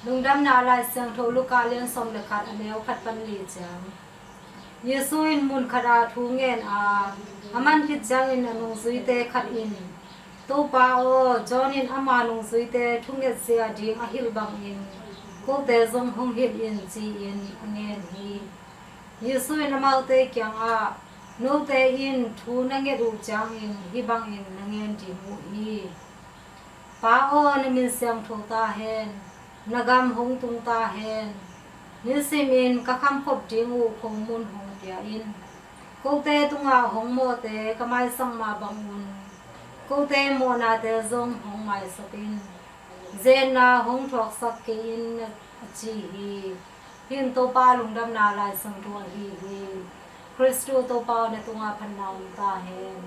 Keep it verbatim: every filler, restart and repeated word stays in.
Lungdamna Lai Siangtho Luka lian sawm le khat, a neu khat pan li ciang. Jesu in mun khat ah thu ngen a, a man khit ciangin a nungzuite khat in, "Topa aw, John in ama nungzuite thungetzia ding a hilh bangin kote zong hong hilh in," ci-in a ngen hi. Jesu in amaute kiangah, "Note in thu na nget uh ciangin hih bangin na ngen ding uh hi: 'Pa aw, na min siangtho ta hen, na gam hong tung ta hen, nisimin ka khamkhop ding uh khomun hong pia in. Kote tungah hong mawhte ka maisak mah bangun kote mawhnate zong hong maisak in. Ze-etna hong thuaksak kei in,'" a ci hi. Hih in Topa Lungdamna Lai Siangtho ahi hi. Khristu Topa aw, na tungah phatna om ta hen.